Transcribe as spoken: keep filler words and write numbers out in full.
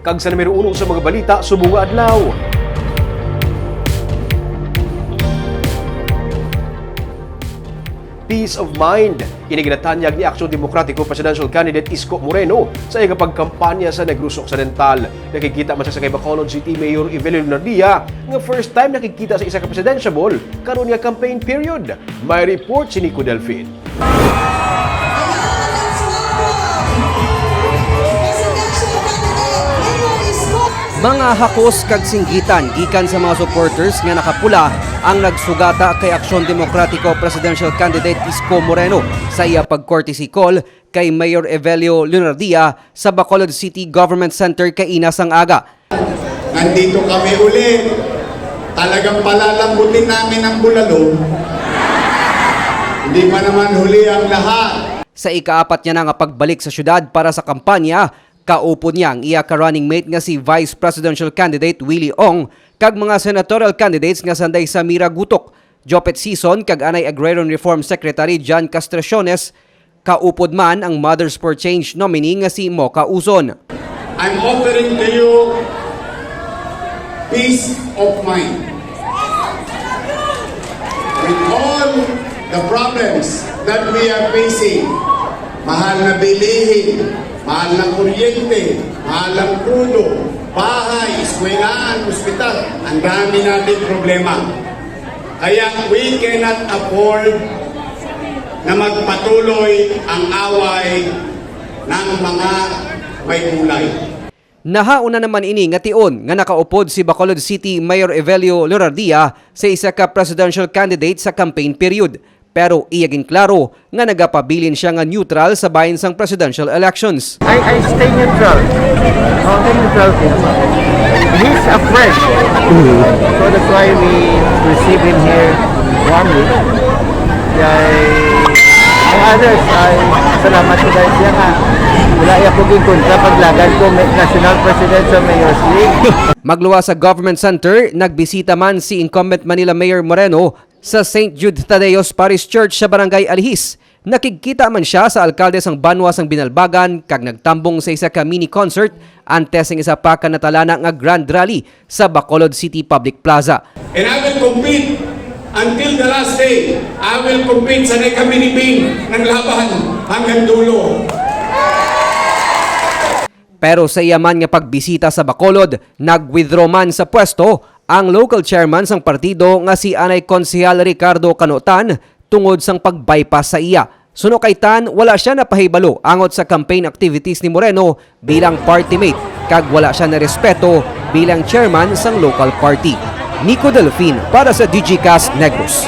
Kag sa numero uno sa mga balita subong nga adlaw. Peace of mind. Ini ginatanyag ni Aksyon Demokratiko presidential candidate Isko Moreno sa iya pagkampanya sa Negros Occidental. Nakikita man siya sa kay Bacolod City Mayor Evelio Lunardia nga first time nakikita sa isa ka presidential karon nga campaign period. May report si Nico Delfin. Mga hakos kag singgitan gikan sa mga supporters nga nakapula ang nagsugata kay Aksyon Demokratiko presidential candidate Isko Moreno sa iya pag-courtesy call kay Mayor Evelio Lunardia sa Bacolod City Government Center kaina sang aga. Nandito kami uli. Talagang palalambutin namin ang bulalo. Hindi pa naman huli ang lahat. Sa ikaapat niya na nga pagbalik sa syudad para sa kampanya, kaupod niya ang iya ka running mate nga si Vice Presidential Candidate Willie Ong kag mga senatorial candidates nga sanday Samira Gutok, Jopet Sison kag anay Agrarian Reform Secretary John Castraciones, kaupod man ang Mothers for Change nominee nga si Mocha Uzon. I'm offering to you peace of mind. With all the problems that we are facing, mahal na bilihin, mahal na kuryente, mahal ang krudo, bahay, eskwelahan, ospital, ang dami nating problema. Kaya we cannot afford na magpatuloy ang away ng mga may kulay. Nahauna naman ini nga tion nga nakaupod si Bacolod City Mayor Evelio Lunardia sa isa ka presidential candidate sa campaign period. Pero iya ginklaro nga nagapabilin siya nga neutral sa bahin sang presidential elections. I, I stay neutral. Oh, stay neutral din. He's a friend. So that's why we receive him here warmly. Kay ang others ay salamat ko dahil siya nga wala iya ko ginkontra paglagan ko may national president sa Mayor's League. Magluwas sa Government Center, nagbisita man si incumbent Manila Mayor Moreno sa Saint Jude Tadeos Parish Church sa Barangay Alihis. Nakigkita man siya sa alkalde sang banwa sang Binalbagan kag nagtambong sa isa ka mini concert antes sang isa pa ka natalana nga grand rally sa Bacolod City Public Plaza. And I will compete until the last day. I will compete sa kami ni Bing ng laban hanggang dulo. Pero sa iya man nga pagbisita sa Bacolod, nag-withdraw man sa pwesto ang local chairman sang partido nga si anay Konsehal Ricardo Canotan tungod sang pag-bypass sa iya. Suno kay Tan, wala siya napahibalo angot sa campaign activities ni Moreno bilang party mate, kag wala siya narespeto bilang chairman sang local party. Nico Delfin para sa Digicast Negros.